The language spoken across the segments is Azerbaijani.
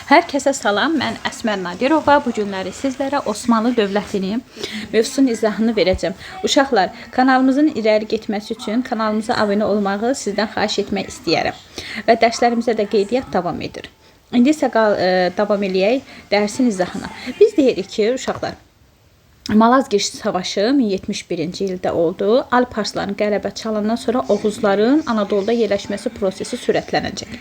Hər kəsə salam, mən Əsmər Nadirova. Bu günləri sizlərə Osmanlı dövlətinin mövzusunun izahını verəcəm. Uşaqlar, kanalımızın irəli getməsi üçün kanalımıza abunə olmağı sizdən xahiş etmək istəyirəm. Və dərslərimizə də qeydiyyat davam edir. İndi isə davam eləyək dərsin izahına. Biz deyirik ki, uşaqlar, Malazgirt Savaşı 1071-ci ildə oldu. Alparslanın qələbə çalandan sonra Oğuzların Anadoluda yerləşməsi prosesi sürətlənəcək.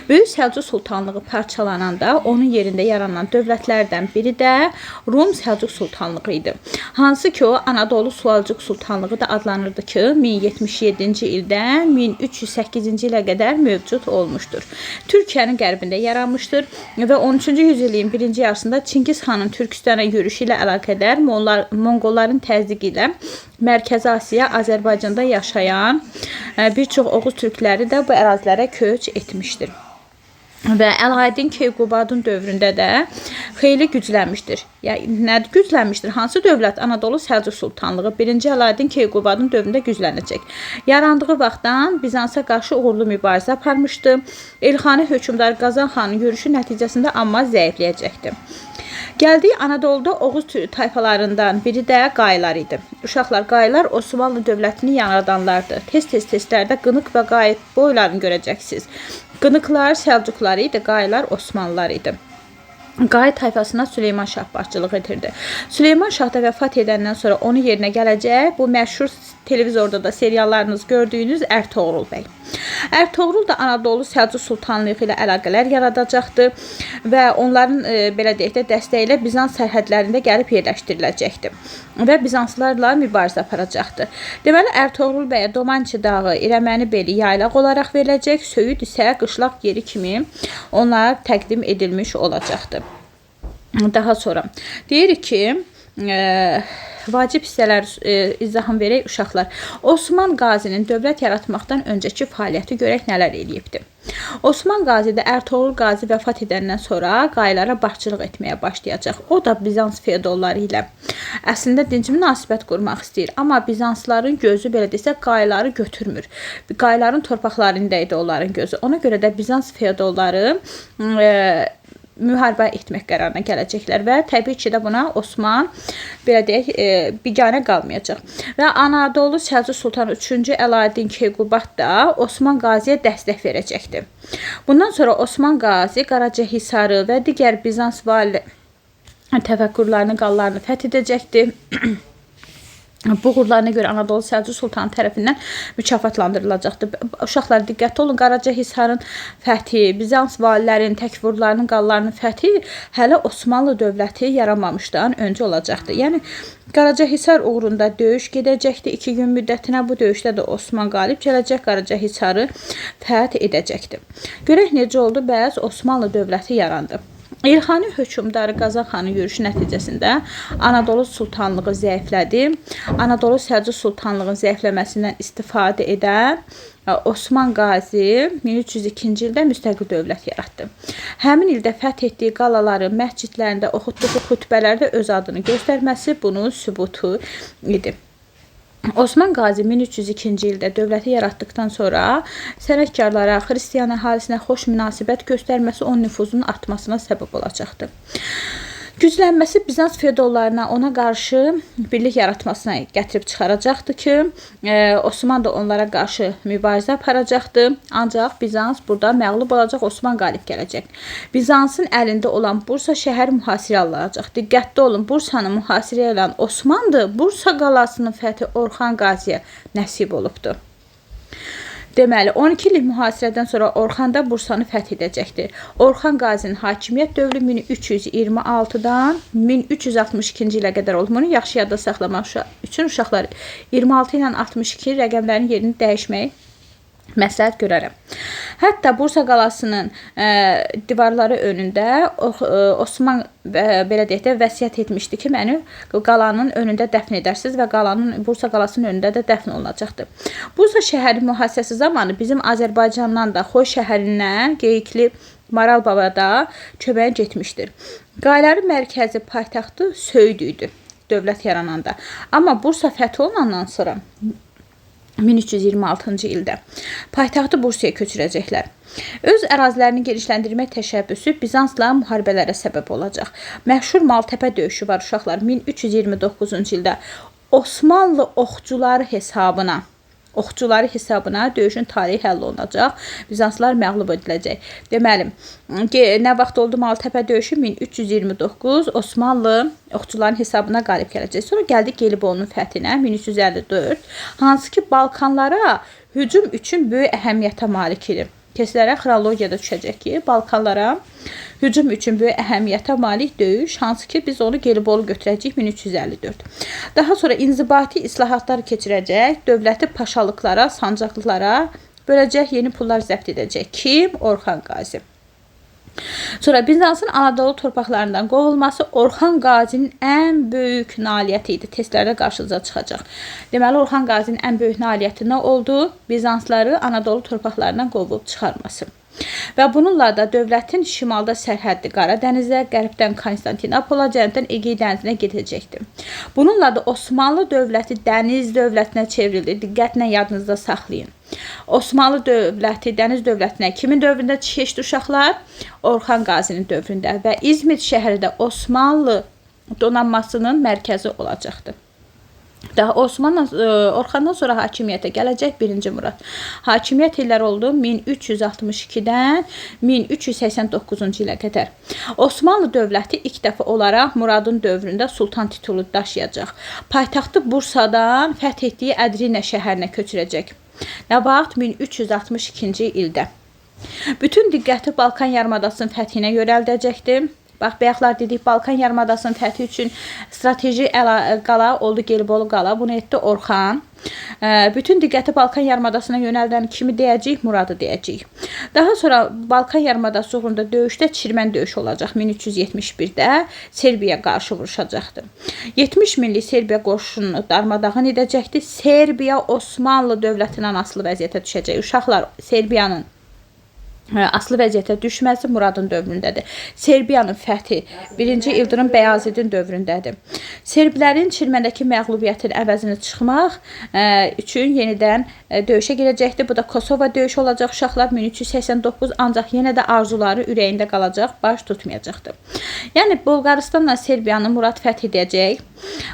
Böyük Səlcuq Sultanlığı parçalananda onun yerində yaranan dövlətlərdən biri də Rum Səlcuq Sultanlığı idi. Hansı ki o Anadolu Səlcuq Sultanlığı da adlanırdı ki, 1077-ci ildən 1308-ci ilə qədər mövcud olmuşdur. Türkiyənin qərbində yaranmışdır və 13-cü yüzilliyin birinci yarısında Çingiz xanın Türkistana yürüşü ilə əlaqədar Monqolların təzyiqi ilə Mərkəzi Asiya, Azərbaycanda yaşayan bir çox Oğuz türkləri də bu ərazilərə köç etmişdir. Və Əlaəddin Keyqubadın dövründə də xeyli güclənmişdir. Yəni nə güclənmişdir? Hansı dövlət? Anadolu Səlcuq Sultanlığı 1-ci Əlaəddin Keyqubadın dövründə güclənəcək. Yarandığı vaxtdan Bizansa qarşı uğurlu mübarizə aparmışdı. Elxani hökmdarı Qazan xanın yürüşü nəticəsində amma zəifləyəcəkdi. Gəldik Anadoluda Oğuz tayfalarından biri də Qaylar idi. Uşaqlar, Qaylar Osmanlı dövlətini yaradanlardır. Tez-tez testlərdə qınıq və qay boylarını görəcəksiniz. Qınıqlar Səlcuqlar idi, Qaylar Osmanlılar idi. Qay tayfasına Süleyman Şah başçılıq edirdi. Süleyman Şah da vəfat edəndən sonra onun yerinə gələcək bu məşhur televizorda da seriallarınız gördüyünüz Ərtoğrul bəy. Ərtoğrul da Anadolu Səlcuq Sultanlığı ilə əlaqələr yaradacaqdı və onların belə deyək də dəstəyi ilə Bizans sərhədlərində gəlib yerləşdiriləcəkdi və Bizanslarla mübarizə aparacaqdı. Deməli Ərtoğrul bəyə Domançı dağı, İrəməni beli yaylaq olaraq veriləcək, Söyüd isə qışlaq yeri kimi onlara təqdim edilmiş olacaqdı. Daha sonra deyirik ki, vacib hissələr izahını verək uşaqlar. Osman Qazinin dövlət yaratmaqdan öncəki fəaliyyəti görək nələr eləyibdi. Osman Qazi də Ərtoğrul Qazi vəfat edəndən sonra Qaylara başçılıq etməyə başlayacaq. O da Bizans feodolları ilə əslində dinci münasibət qurmaq istəyir. Amma Bizansların gözü belə desək Qayları götürmür. Qayların torpaqlarında idi onların gözü. Ona görə də Bizans feodolları müharibə etmək qərarına gələcəklər və təbii ki də buna Osman belə deyək biganə qalmayacaq. Və Anadolu Səlcuq Sultanı 3-cü Əlaəddin Keyqubad da Osman Qaziyə dəstək verəcəkdir. Bundan sonra Osman Qazi Qaracahisarı və digər Bizans vali təfəkkürlərini, qallarını fəth edəcəkdir. Bu uğurlarına görə Anadolu Səlcuq Sultanı tərəfindən mükafatlandırılacaqdır. Uşaqlar diqqətli olun, Qaracahisarın fəthi, Bizans valilərinin, təkfurlarının qallarının fəthi hələ Osmanlı dövləti yaranmamışdan öncə olacaqdır. Yəni Qaracahisar uğrunda döyüş gedəcəkdir. 2 gün müddətinə bu döyüşdə də Osman qalib gələcək, Qaracahisarı fəth edəcəkdir. Görək necə oldu? Bəs Osmanlı dövləti yarandı. Elxani hökmdarı Qazan xanın yürüşü nəticəsində Anadolu Sultanlığı zəiflədi. Anadolu Səlcuq Sultanlığının zəifləməsindən istifadə edən Osman Qazi 1302-ci ildə müstəqil dövlət yaratdı. Həmin ildə fəth etdiyi qalaları, məscidlərində oxutduğu xütbələrdə öz adını göstərməsi bunun sübutu idi. Osman Qazi 1302-ci ildə dövləti yaratdıqdan sonra sənətkarlara, xristian əhalisinə xoş münasibət göstərməsi onun nüfuzunun artmasına səbəb olacaqdı. Güclənməsi Bizans feodollarına ona qarşı birlik yaratmasına gətirib çıxaracaqdı ki, Osman da onlara qarşı mübarizə aparacaqdı. Ancaq Bizans burada məğlub olacaq, Osman qalib gələcək. Bizansın əlində olan Bursa şəhəri mühasirəyə alınacaq. Diqqətli olun, Bursanı mühasirəyə alan Osmandır. Bursa qalasının fəthi Orxan Qaziyə nəsib olubdur. Deməli, 12 illik mühasirədən sonra Orxan da Bursanı fəth edəcəkdir. Orxan Qazinin hakimiyyət dövrü 1326-dan 1362-ci ilə qədər olub. Bunu yaxşı yadda saxlamaq üçün uşaqlar 26 ilə 62 rəqəmlərin yerini dəyişmək məsləhət görərəm. Hətta Bursa qalasının divarları önündə Osman belə deyək də vəsiyyət etmişdi ki, məni qalanın önündə dəfn edərsiniz və qalanın Bursa qalasının önündə də dəfn olunacaqdır. Bursa şəhəri mühasirəsi zamanı bizim Azərbaycandan da Xoy şəhərindən Geyikli Maral Baba da köməyə getmişdir. Qayların mərkəzi paytaxtı Söyüd idi dövlət yarananda. Amma Bursa fəth olunandan sonra 1326-cı ildə. Paytaxtı Bursaya köçürəcəklər. Öz ərazilərini genişləndirmək təşəbbüsü Bizansla müharibələrə səbəb olacaq. Məşhur Maltəpə döyüşü var uşaqlar 1329-cu ildə. Osmanlı oxçuları hesabına döyüşün taleyi həll olunacaq. Bizanslar məğlub ediləcək. Deməli, nə vaxt oldu Maltəpə döyüşü? 1329 Osmanlı oxçuların hesabına qalib gələcək. Sonra gəldik Gelibolunun fəthinə 1354, hansı ki Balkanlara hücum üçün böyük əhəmiyyətə malik idi. Testlərə xronologiyada düşəcək ki, Balkanlara hücum üçün böyük əhəmiyyətə malik döyüş, hansı ki biz onu Gelibolu götürəcəyik 1354. Daha sonra inzibati islahatlar keçirəcək, dövləti paşalıqlara, sancaqlılara böləcək, yeni pullar zəbt edəcək. Kim? Orxan Qazi. Sonra Bizansın Anadolu torpaqlarından qovulması Orxan Qazinin ən böyük nailiyyəti idi. Testlərdə qarşınıza çıxacaq. Deməli, Orxan Qazinin ən böyük nailiyyəti nə oldu? Bizansları Anadolu torpaqlarından qovub çıxarması. Və bununla da dövlətin şimalda sərhəddi Qara dənizə, qərbdən Konstantinopola, cənubdan Egey dənizinə gedəcəkdi. Bununla da Osmanlı dövləti dəniz dövlətinə çevrildi. Diqqətlə yadınızda saxlayın. Osmanlı dövləti dəniz dövlətinə kimin dövründə keçdi uşaqlar? Orxan Qazinin dövründə və İzmit şəhəri də Osmanlı donanmasının mərkəzi olacaqdı. Daha Orxandan sonra hakimiyyətə gələcək 1-ci Murad. Hakimiyyət illəri oldu 1362-dən 1389-cu ilə qədər. Osmanlı dövləti ilk dəfə olaraq Muradın dövründə sultan titulu daşıyacaq. Paytaxtı Bursadan fəth etdiyi Ədrinə şəhərinə köçürəcək. Nə vaxt? 1362-ci ildə. Bütün diqqəti Balkan yarımadasının fəthinə yönəldəcəkdir. Bax, bayaqlar dedik, Balkan yarımadasının fəthi üçün strateji qala oldu Gelibolu qala. Bunu etdi Orxan. Bütün diqqəti Balkan yarımadasına yönəldən kimi deyəcəyik? Muradı deyəcəyik. Daha sonra Balkan yarımadası uğrunda döyüşdə Çirmən döyüşü olacaq. 1371-də Serbiya qarşı vuruşacaqdır. 70 minlik Serbiya qoşununu darmadağın edəcəkdir. Serbiya Osmanlı dövlətindən asılı vəziyyətə düşəcək. Uşaqlar, Serbiyanın asılı vəziyyətə düşməsi Muradın dövründədir. Serbiyanın fəthi 1-ci İldırım Bəyazidin dövründədir. Serblərin Çirməndəki məğlubiyyətin əvəzini çıxmaq üçün yenidən döyüşə girəcəkdir. Bu da Kosova döyüşü olacaq uşaqlar 1389, ancaq yenə də arzuları ürəyində qalacaq, baş tutmayacaqdır. Yəni Bolqarıstanla Serbiyanı Murad fəth edəcək.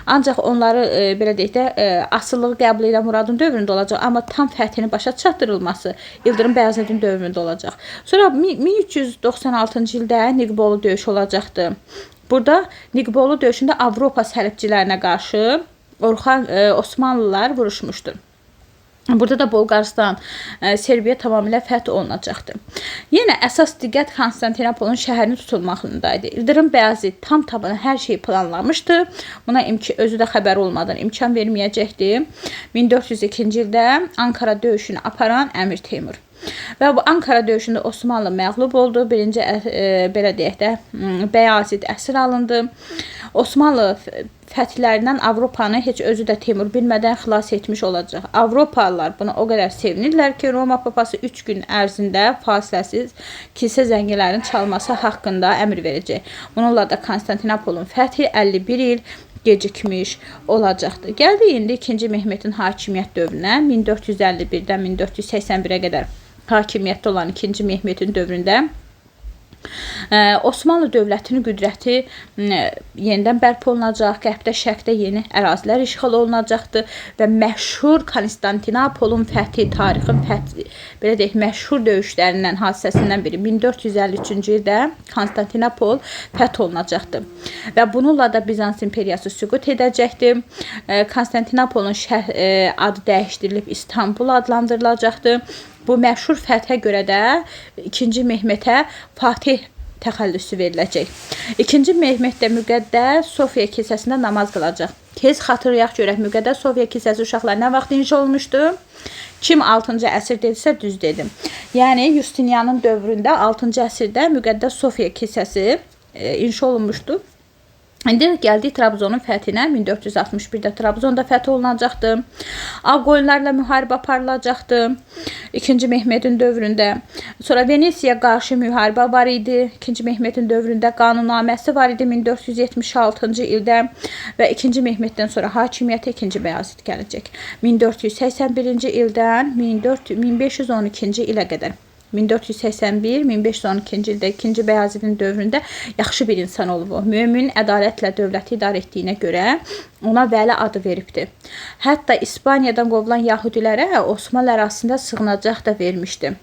Ancaq onları belə deyək də asılılığı qəbul edən Muradın dövründə olacaq, amma tam fəthini başa çatdırılması İldırım Bəyazidin dövründə olacaq. Sonra 1396-cı ildə Niqbolu döyüşü olacaqdı. Burada Niqbolu döyüşündə Avropa səlibçilərinə qarşı Osmanlılar vuruşmuşdur. Burada da Bolqarıstan, Serbiya tamamilə fəth olunacaqdı. Yenə əsas diqqət Konstantinopolun şəhərinin tutulmağındaydı. İldırım Bəyazid tam tabanı hər şeyi planlamışdı. Buna özü də xəbər olmadan imkan verməyəcəkdi. 1402-ci ildə Ankara döyüşünü aparan Əmir Teymur. Və bu Ankara döyüşündə Osmanlı məğlub oldu. Birinci, belə deyək də, Bəyazid əsir alındı. Osmanlı fəthlərindən Avropanı heç özü də Teymur bilmədən xilas etmiş olacaq. Avropalılar buna o qədər sevinirlər ki, Roma papası 3 gün ərzində fasiləsiz kilsə zəngilərinin çalması haqqında əmr verəcək. Bununla da Konstantinopolun fəthi 51 il gecikmiş olacaqdır. Gəldik indi 2-ci Mehmetin hakimiyyət dövrünə, 1451-dən 1481-ə qədər hakimiyyətdə olan 2-ci Mehmetin dövründə Osmanlı dövlətinin qüdrəti yenidən bərpa olunacaq, qərbdə, şərqdə yeni ərazilər işğal olunacaqdır və məşhur Konstantinopolun fəthi, tarixin fəthi, belə deyək, məşhur döyüşlərindən, hadisəsindən biri 1453-cü ildə Konstantinopol fəth olunacaqdır. Və bununla da Bizans imperiyası süqut edəcəkdir. Konstantinopolun adı dəyişdirilib İstanbul adlandırılacaqdır. Bu məşhur fəthə görə də 2-ci Mehmetə Fatih təxəllüsü veriləcək. 2-ci Mehmet də Müqəddəs Sofiya kilsəsində namaz qılacaq. Tez xatırlayaq görək, Müqəddəs Sofiya kilsəsi uşaqlar nə vaxt inşa olmuşdu? Kim 6-cı əsr dedisə düz dedim. Yəni Justinianın dövründə 6-cı əsrdə Müqəddəs Sofiya kilsəsi inşa olunmuşdu. İndi gəldik Trabzonun fəthinə. 1461-də Trabzonda fəth olunacaqdı. Ağqoyunlarla müharibə aparılacaqdı. 2-ci Mehmedin dövründə. Sonra Venesiyaya qarşı müharibə var idi. 2-ci Mehmedin dövründə qanunnaməsi var idi 1476-cı ildə və 2-ci Mehmeddən sonra hakimiyyətə 2-ci Bəyazıt gələcək. 1481-ci ildən 1512-ci ilə qədər. 1481-1512-ci ildə 2-ci Bəyazidin dövründə yaxşı bir insan olub o. Mömin ədalətlə dövləti idarə etdiyinə görə ona vəli adı veribdi. Hətta İspaniyadan qovulan yahudilərə Osmanlı ərazisində sığınacaq da vermişdi.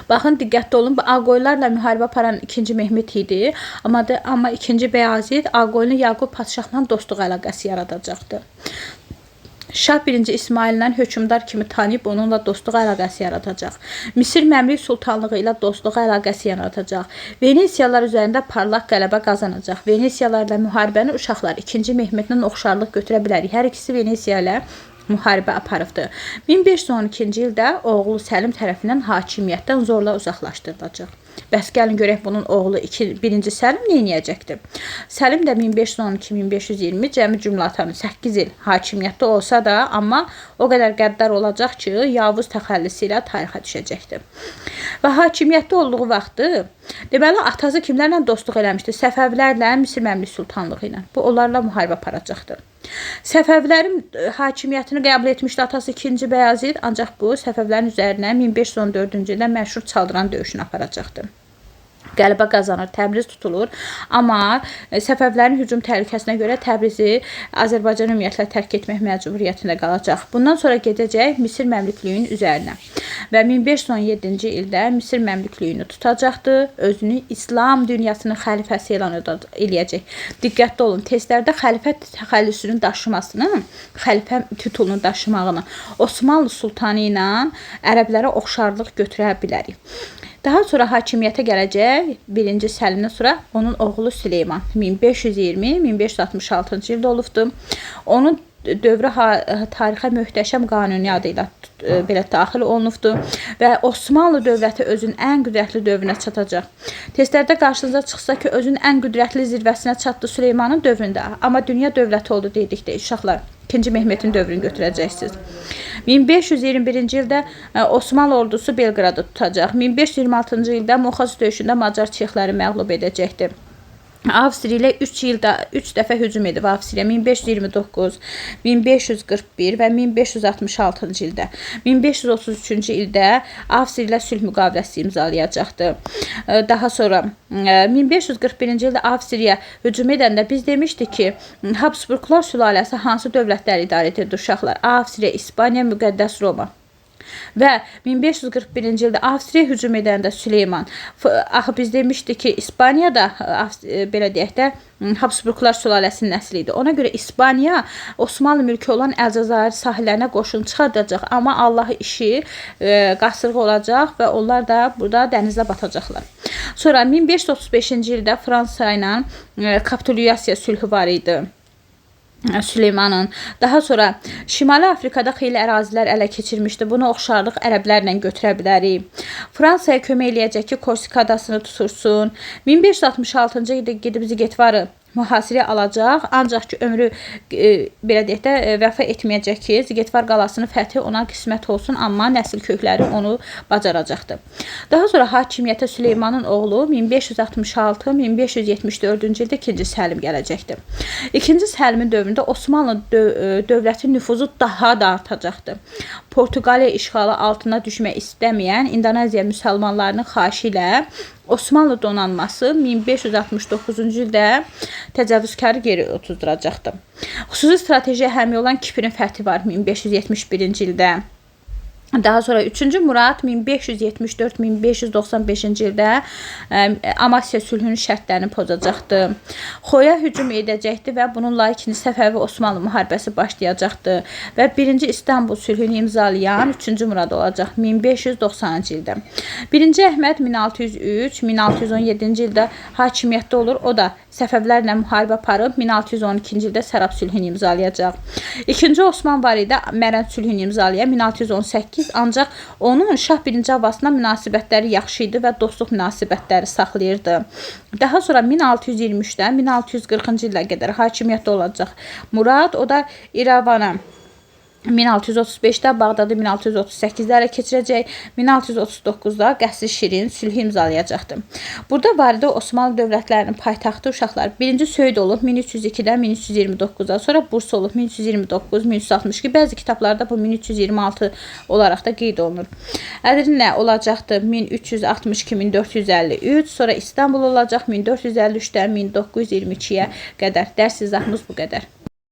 Baxın, diqqətli olun. Bu Ağqoyunlarla müharibə aparan 2-ci Mehmet idi. Amma 2-ci Bəyazid Ağqoyunlu Yaqub padşahla dostluq əlaqəsi yaradacaqdı. Şah 1-ci İsmaillə hökmdar kimi tanıyıb onunla dostluq əlaqəsi yaradacaq. Misir Məmlük sultanlığı ilə dostluq əlaqəsi yaradacaq. Venesiyalar üzərində parlaq qələbə qazanacaq. Venesiyalarla müharibəni uşaqlar 2-ci Mehmetlə oxşarlıq götürə bilərik. Hər ikisi Venesiya ilə müharibə aparıbdı. 1512-ci ildə oğlu Səlim tərəfindən hakimiyyətdən zorla uzaqlaşdırılacaq. Bəs gəlin görək bunun oğlu 1-ci Səlim nə edəcəkdi? Səlim də 1512-1520 cəmi cümlətanı 8 il hakimiyyətdə olsa da, amma o qədər qəddar olacaq ki, Yavuz təxəllüsü ilə tarixə düşəcəkdi. Və hakimiyyətdə olduğu vaxtı, deməli atası kimlərlə dostluq eləmişdi? Səfəvilərlə, Misir Məmlük sultanlığı ilə. Bu onlarla müharibə aparacaqdı. Səfəvilərin hakimiyyətini qəbul etmişdi atası 2-ci Bəyazid, ancaq bu Səfəvilərin üzərinə 1514-cü ildə məşhur Çaldıran döyüşünü aparacaqdı. Qələbə qazanır, Təbriz tutulur. Amma Səfəvilərin hücum təhlükəsinə görə Təbrizi Azərbaycan ümumiyyətlə tərk etmək məcburiyyətində qalacaq. Bundan sonra gedəcək Misir Məmlüklüyünün üzərinə və 1517-ci ildə Misir Məmlüklüyünü tutacaqdı. Özünü İslam dünyasının xəlifəsi elan eləyəcək. Diqqətli olun, testlərdə xəlifə təxəllüsünün daşımasını, xəlifə titulunu daşımağını Osmanlı sultanı ilə ərəblərə oxşarlıq götürə bilərik. Daha sonra hakimiyyətə gələcək 1-ci Səlimdən sonra onun oğlu Süleyman 1520-1566-cı ildə olubdu. Onun dövrü tarixə möhtəşəm qanuni adı ilə belə daxil olunubdu və Osmanlı dövləti özünün ən qüdrətli dövrünə çatacaq. Testlərdə qarşınıza çıxsa ki, özünün ən qüdrətli zirvəsinə çatdı Süleymanın dövründə, amma dünya dövləti oldu dedikdə uşaqlar 2-ci Mehmetin dövrünü götürəcəksiniz. 1521-ci ildə Osmanlı ordusu Belqradı tutacaq. 1526-cı ildə Moxaz döyüşündə Macar çexləri məğlub edəcəkdir. Avstriya ilə 3 ildə 3 dəfə hücum edib Avstriya 1529, 1541 və 1566-cı ildə. 1533-cü ildə Avstriya ilə sülh müqaviləsi imzalayacaqdı. Daha sonra 1541-ci ildə Avstriya hücum edəndə biz demişdik ki, Habsburglar sülaləsi hansı dövlətləri idarə edirdi uşaqlar? Avstriya, İspaniya, Müqəddəs Roma. Və 1541-ci ildə Avstriya hücum edəndə Süleyman, axı biz demişdik ki, İspaniya da belə deyək də Habsburglar sülaləsinin nəsli idi. Ona görə İspaniya Osmanlı mülkü olan Əlcəzair sahillərinə qoşun çıxardacaq, amma Allah işi qasırğa olacaq və onlar da burada dənizdə batacaqlar. Sonra 1535-ci ildə Fransa ilə kapitulyasiya sülhü var idi. Süleymanın. Daha sonra Şimali Afrikada xeyli ərazilər ələ keçirmişdi. Bunu oxşarlıq ərəblərlə götürə bilərik. Fransaya kömək eləyəcək ki, Korsika adasını tutursun. 1566-cı ildə gedib Zigetvarı mühasirəyə alacaq. Ancaq ki, ömrü belə deyək də vəfa etməyəcək ki, Zigetvar qalasının fəthi ona qismət olsun, amma nəsil kökləri onu bacaracaqdı. Daha sonra hakimiyyətə Süleymanın oğlu 1566-1574-cü ildə 2-ci Səlim gələcəkdi. 2-ci Səlimin dövründə Osmanlı dövləti nüfuzu daha da artacaqdı. Portuqaliya işğalı altına düşmək istəməyən İndoneziya müsəlmanlarının xahişi ilə Osmanlı donanması 1569-cu ildə təcavüzkarı geri otuzduracaqdı. Xüsusi strateji əhəmiyyəti olan Kiprin fəthi var 1571-ci ildə. Daha sonra 3-cü Murad 1574-1595-ci ildə Amasya sülhünün şərtlərini pozacaqdı. Xoya hücum edəcəkdi və bununla 2-ci Səfəvi Osmanlı müharibəsi başlayacaqdı və 1-ci İstanbul sülhünü imzalayan 3-cü Murad olacaq 1590-cı ildə. 1-ci Əhməd 1603-1617-ci ildə hakimiyyətdə olur. O da Səfəvilərlə müharibə aparıb 1612-ci ildə Sərab sülhünü imzalayacaq. 2-ci Osman var idi, Mərənd sülhünü imzalayan 1618 1638, ancaq onun Şah 1-ci Abbasla münasibətləri yaxşı idi və dostluq münasibətləri saxlayırdı. Daha sonra 1623-dən 1640-cı ilə qədər hakimiyyətdə olacaq Murad, o da İrəvana 1635-də, Bağdadı 1638-də ələ keçirəcək, 1639-da Qəsri Şirin sülhü imzalayacaqdır. Burada vardı Osmanlı dövlətlərinin paytaxtı uşaqlar. Birinci Söyüd olub 1302-dən 1329-a, sonra Bursa olub 1329-1362. Bəzi kitablarda bu 1326 olaraq da qeyd olunur. Ədirnə olacaqdır 1362-1453, sonra İstanbul olacaq 1453-dən 1922-yə qədər. Dərs izahımız bu qədər.